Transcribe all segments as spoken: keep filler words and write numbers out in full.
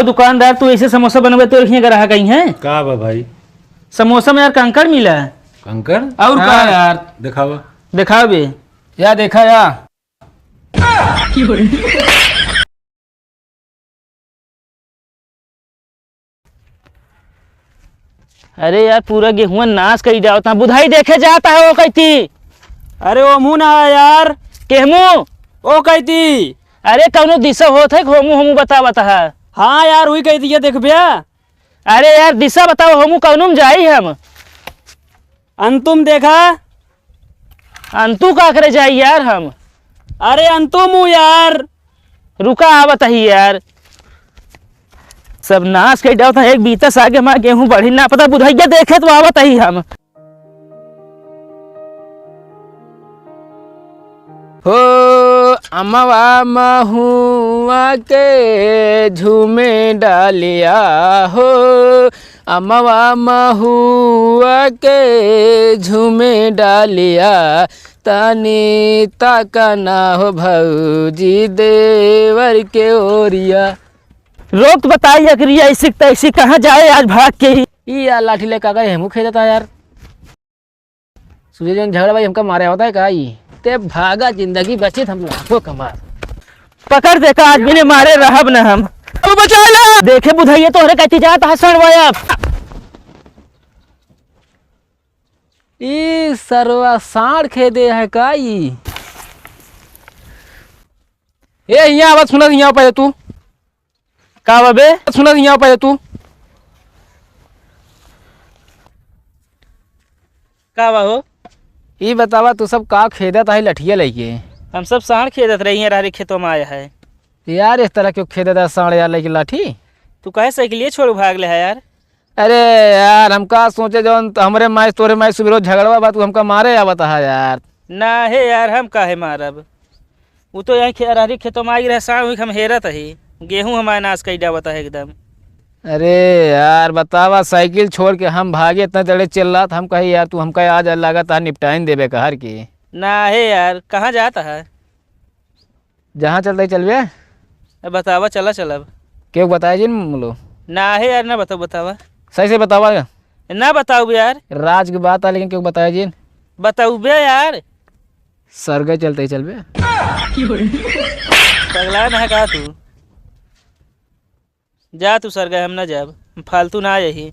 दुकानदार, तू ऐसे समोसा बनवे, तोरे हियाँ ग्राहक आई हैं? का बा भाई? समोसा में यार कंकड़ मिला है। कंकड़? और का हाँ। यार? दिखावा। दिखावे। या देखा या। अरे यार, पूरा गेहुआ नाश कई जावत है। बुधाई देखे जाता है वो कहती। अरे ओमू ना है यार। केहमू? ओ कहती। अरे कौनो दिशा होत है, होमू हमू बतावत है। हाँ यार, वही कहती है, देखबे। अरे यार, दिशा बताओ, हमू कौनो में जाई हम। अंतुम देखा। अंतु का करे जाई यार हम? अरे अंतुम हूँ यार। रुका, आवत ही यार। सब नाश कई डालत है, एक बीता सागे मा गेहूं बढ़ी ना पता, बुधैया देखे तो आवत ही हम। हो अमवा महुआ के झूमे डालिया हो, अमवा महुआ के झूमे डालिया, तनी ताका ना हो भौजी देवर के ओरिया। रोक तो बताई एकरी ऐसी तैसी कहाँ जाए आज भाग के ही। ई यार लाठी लेके आ गए, हमू खेदत है यार। सुबेरे जौन झगड़ा भाई हमका मारे आवता है का ई? ते भागा जिंदगी बचित हम लाखों कमा। पकड़ दे का आदमी ने मारे रहब न हम। अब बचा ला। देखे बुधैया तोहरे कहती जात है सड़वा अब। ई सरवा साँड़ खेदे है का ई? ए, हियाँ आवाज सुना, हियाँ पहले तू। का बा बे? सुना, हियाँ पहले तू। का बा हो? ई बतावा, तू सब का खेदत आहे लठिया लइके? हम सब साँड़ खेदत रही हैं, रहरी खेतों में आया है। यार, इस तरह क्यों खेदत है साँड़ यार लइके लाठी? तू काहे साइकिलिए छोड़ भाग ले है यार? अरे यार, हम का सोचे जौन त हमरे माई तोरे माई सुबेरो झगड़वा बा, तू हमका मारे आवत हा यार। ना हे यार, हम काहे मारब? उ तो यहीं खे-, अरहरी खेतों में आई रहे, साँड़ हुई हम हेरत ही। गेहूँ हमारे नाश कई डावत है एकदम। अरे यार, बतावा, साइकिल छोड़ के हम भागे, इतना जड़े चिल्लात, हम कही यार, तू हमका आज लागत है निपटाइन देबे कहर की। ना हे यार, कहाँ जात है? जहाँ चलते ही चलबे। ए, बतावा, चला चलब। केहू बताया जिन मुलो? ना हे यार, ना बताओ, बतावा। सही से बतावा। ना बताओ यार। राज की बात है, लेकिन केहू बताया जिन? बताओ बे यार। सरगे चलते ही चलबे। पगला ना है का तू? जा तू सरगा, हम ना जाब, हम फालतू ना यही।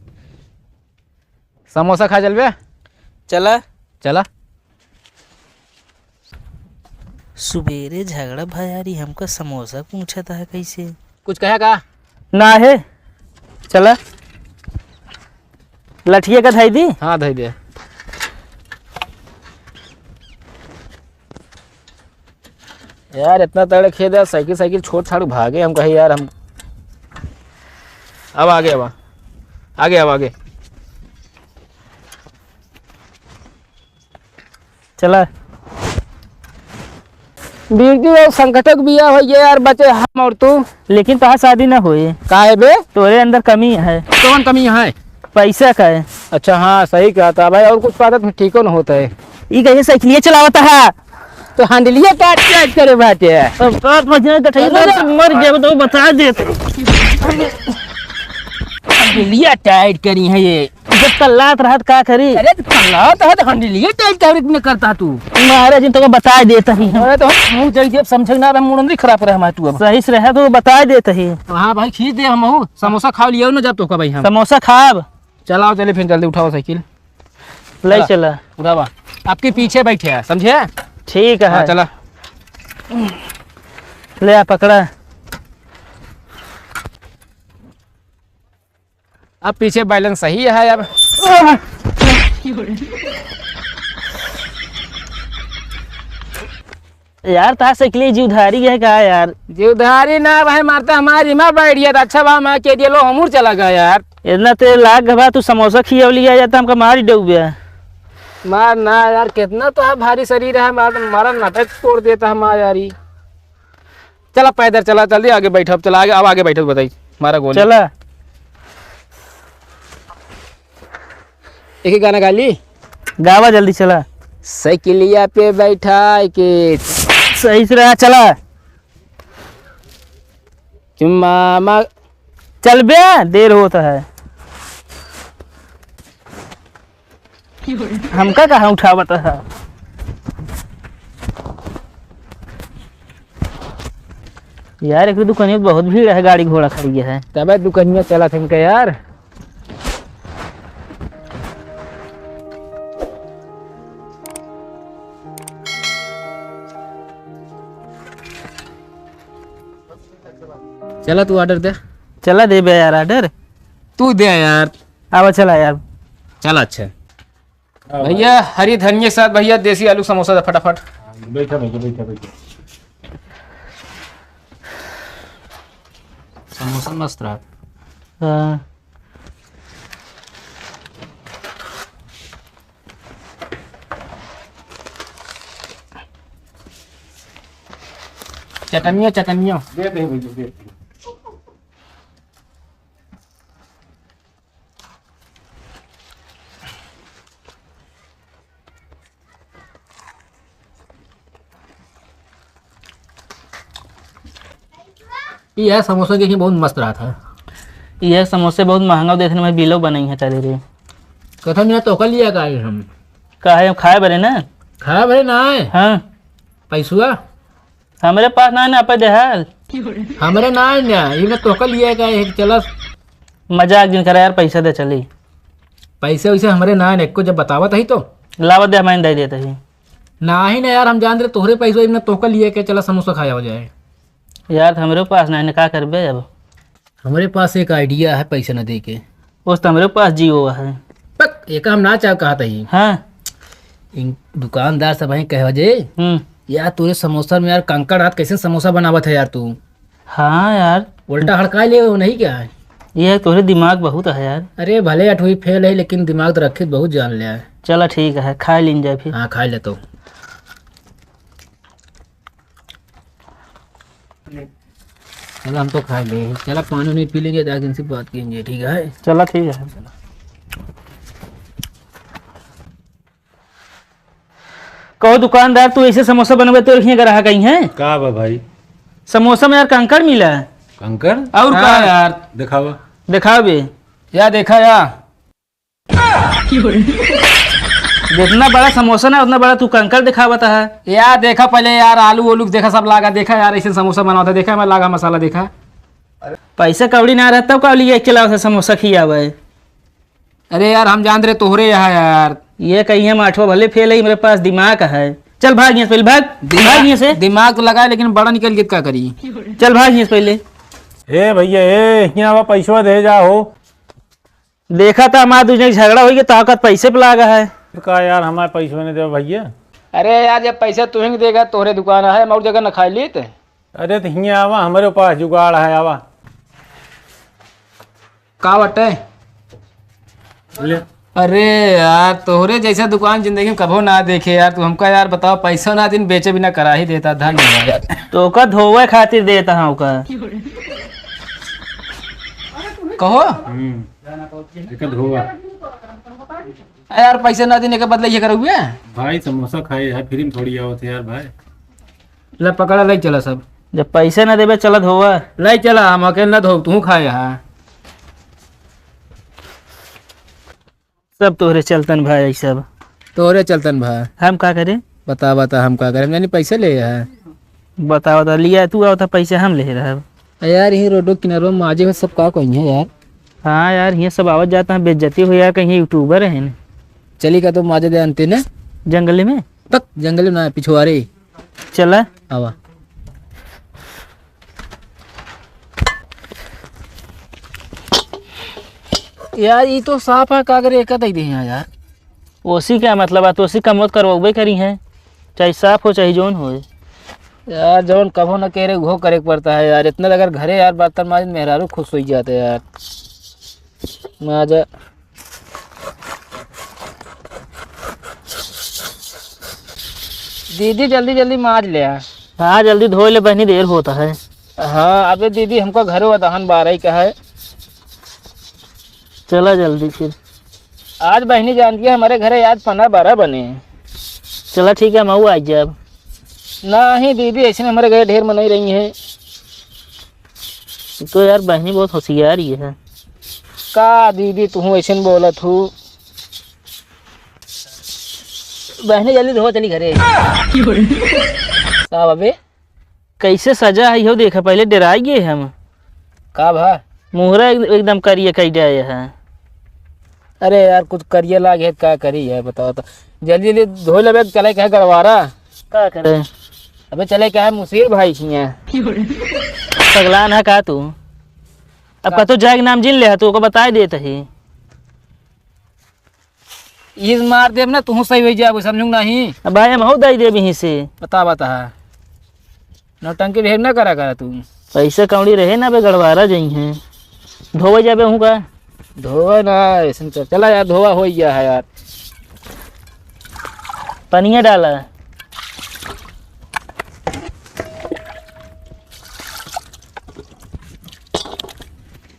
समोसा खा चलबे? चला। चला। सुबेरे झगड़ा भयारी हमका समोसा पूछत है कैसे? कुछ कहे का? ना है, चला। लठिया का धई दी? हाँ, धई दे। यार, इतना तगड़े खेत है, साइकिल, साइकिल छोड़ छाड़ भागे, हम कहे यार, हम अब आगे, अब आगे, अब आगे। चला। बीरजू, अब संकटक बिया हो गया यार, बचे हम और तू। लेकिन तोहार शादी ना होई। काहे बे? तोरे अंदर कमी है। कौन कमी है? पैसा का है। अच्छा, हाँ, सही कहता भाई, और कुछ पाता तो ठीको न होता है। ई कहिए साइकिलिया चलावता है। तो हैंडलिया टाइट, टाइट करे बाटे। अब का महीना गठैया अरे! मर गया, तो बता दे। हैंडलिया टाइट करी है ये। जब कल्लात रहत का करी? अरे, तो कल्लात है तो हैंडलिया टाइट करे में करता तू। महाराज जी, तो बता देता ही हम। अरे, तो हम मुंह जल्दी अब समझे ना, अब मुंड नहीं खराब रहे हमारे तू अब। सही से रहे तो बता देता ही। हाँ भाई, खींच दे हम, समोसा खा लिया ना जब तो का भाई हम। समोसा खाब। चलाओ, चले फिर जल्दी उठाओ साइकिल। ले चला। चला। उठावा। आपके पीछे बैठे हैं, समझे? ठीक है। हाँ, चला। ले आ, पकड़ा। अब पीछे बैलेंस सही है अब। यार, तार साइकिल जी उधारी है का यार? जी उधारी ना भाई, मारता हमारी माँ बैठ गया था। अच्छा बा, माँ के दिया लो, हमूर चला गया यार। इतना तेल लाग बा, तू समोसा खियवलिया जाता, हमका मार ही डूबे। मार ना यार, कितना तो है भारी शरीर है, मार, मारा नाटक तोड़ देता है माँ यारी। चला पैदल चला, जल्दी आगे बैठब, चला आगे, अब आगे बैठब, बताई, मारा गोली। चला। एक ही गाना गा ली। गावा जल्दी चला। साइकिलिया पे बैठा के सही से रहा, चला। चुम्मा मा-, चल बे, देर होत है। हमका कहाँ उठावत है? यार, एक दुकानिया बहुत भीड़ है, गाड़ी घोड़ा खड़ी है। तबे दुकानिया चला थे इनका यार। चला तू order दे। चला दे बे यार order। तू दे यार। आवा चला यार। चला अच्छा। हाँ भैया, हरी धनिया के साथ भैया देसी आलू समोसा दे फटाफट। बैठा भैया, बैठा, बैठा। समोसा मस्त रहा। हाँ। चटनिया, चटनिया। दे दे भैया, दे दे। ये है समोसा, देखिए, बहुत मस्त रहा था। ये समोसे बहुत महंगा देखे में, बिलो बनई है, चले रे। कथन, यहाँ तोका लिया का है हम? का है, हम खाए बरे ना। खाए बरे ना है? हाँ। पैसुआ? हमरे पास ना है ना, पे देहाल। हमरे ना है ना, ये मैं तोका लिया का है, चला। मजाक जिन करा यार, पैसा दे चली। पैसे वैसे हमरे ना है, एको जब बतावत ही तो। लावत दे, हम दे देते ही। नाही ना यार, हम जान रहे तोहरे पैसवा, इनमें तोहका लिए के चला समोसा खाया हो जाए। यार, हमरे पास नाही ना, का करबे अब? हमरे पास एक idea है पैसा न दे के। उस तो हमरे पास जियो है। पक, एका हम ना चाह कहा था ही। हाँ। इन दुकानदार सब हैं कहे जे, हम्म। यार, तोरे समोसा में यार कंकड़ हाथ कैसे समोसा बनावत है यार तू? हाँ यार। उल्टा हड़काए ले हो नहीं क्या? ये है, तोहरे दिमाग बहुत है यार। अरे भले अठवीं फेल है, लेकिन दिमाग तो रखित बहुत जान ले है। चला ठीक है, खाए लीन जाए फिर। हाँ, खाए ले तो। चला, हम तो खाए ले। चला, पानी नहीं पी लेंगे, जाके इनसे बात करेंगे, ठीक है? चला ठीक है। कहो दुकानदार, तू ऐसे समोसा बनवे तो रखिए, ग्राहक आई हैं। का बा भाई? समोसा में यार कंकड़ मिला है। कंकड़? और का हाँ। यार? दिखावा। दिखाओ बे। या देखा या। जितना बड़ा समोसा ना, उतना बड़ा तू कंकड़ दिखावत है। या देखा पहले यार, आलू ओलू देखा, सब लागा देखा यार, ऐसे समोसा बनावत है, देखा मैं लागा मसाला देखा। पैसा कौड़ी ना रहता, का लिए के लावत है समोसा खियावे? अरे यार, हम जान रहे तोहरे यहाँ यार। ये कहीं हम आठवाँ भले फेल है, मेरे पास दिमाग है। चल भाग यहाँ से पहले, भाग, दिमाग, भाग यहाँ से। दिमाग तो लगाए, लेकिन बड़ा निकल गया, का करी? चल भाग यहाँ से पहले। ए भैया, ए, यहाँ आवा, पैसवा दे जा हो। देखा था हमारा दूजने का झगड़ा हो गया, तो आकत पैसे पे लागा है। का यार, हमारे पैसवा नहीं दे भैया। अरे यार, जब पैसा तू ही देगा, तोहरे दुकान है, हम और जगह न खाई लीत। अरे तो हियाँ आवा, हमरे पास जुगाड़ है, आवा। का बटे? ले। अरे यार, तोहरे जैसा दुकान जिंदगी में कभो ना देखे यार। तू हमका यार बताओ, पैसा ना दिन बेचे बिना करा ही देता, धन्यवाद। तो ओका धोवे खातिर देता हूँ ओका। कहो। हम्म। एका धोवा। आ यार, पैसे ना देने के बदले ये करोगे? भाई, समोसा खाए यार, फ्री में थोड़ी आवत है यार भाई। ले पकड़ा, ले चला सब। जब पैसे ना देबे, चला धोवा। ले चला, हम अकेले ना धोब, तू खाए हा। सब तोहरे चलतन भाई, सब। तोहरे चलतन भाई। हम का करें? बता, बता, हम का करें? हम जानी पैसे ले है। बता, बता, लिया तू आवता, पैसे हम ले रहब। आ यार, यही रोडो किनारो माजे हो सब का कोई है यार? हाँ यार, ये सब आवत जाता है, बेइज्जती हो यार, कहीं YouTuber है ना। चली का तो माजे दे अंते ने? जंगल में? तक जंगल में ना, पिछवारे। चला। आवा। यार, ई तो साफ है, का करे, एका दे दे यहाँ यार। ओसी क्या मतलब है, तो ओसी कम मत करवाबे करी है, चाहे साफ हो, चाहे जौन होए। यार, जौन कभो न करे, वो करे के पड़ता है यार। इतना अगर घरे यार बर्तन माजे, मेहरारू खुश हो जाते यार। माजा। दीदी, जल्दी जल्दी माज ले आ। हाँ, जल्दी धो ले बहनी, देर होता है। हाँ, अबे दीदी, हमको घरो दहन बारह का है। चला जल्दी फिर। आज बहनी जानती है, हमारे घरे आज पन्द्रह बारह बने हैं। चला ठीक है, मऊ आ जाब। नहीं दीदी, ऐसे में हमारे घरे ढेर मनई रही हैं। तो यार, बहनी बहुत होशियार ही है। का दीदी, तू ऐसे बोलत हूँ? बहनी, जल्दी धोवा, चली घरे। का बाबे? कैसे सजा है, इहो देखा, पहले डेराइ गए हम। का भा? मुहरा एक-, एकदम करिया कइ डाए है। अरे यार, कुछ करिया लागे है, का करी है, बताओ तो। जल्दी जल्दी धो लेबे, चले के है गड़वारा। का करे? अबे, चले के है मुसीर भाई हियाँ। पगलान है का तू? अब का? कतो जाए के नाम जिन ले है, तू ओको बताइ देत ही। ईज मार देब ना, तुहूँ सही होइ जाबो, समझू नहीं? अब भाई, हम हऊ दई देब यहीं से। बता, बता। नौटंकी ढेर ना करा, करा तू। पैसा कौड़ी रहे ना बे, गड़वारा जइहैं। धोवे जाबे हूँ का? धोवे ना, ऐसन कर। चला यार, धोवा होइ गया है यार। पनिया डाला।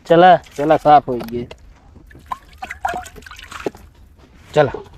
चला। चला, साफ होइ गए। चला।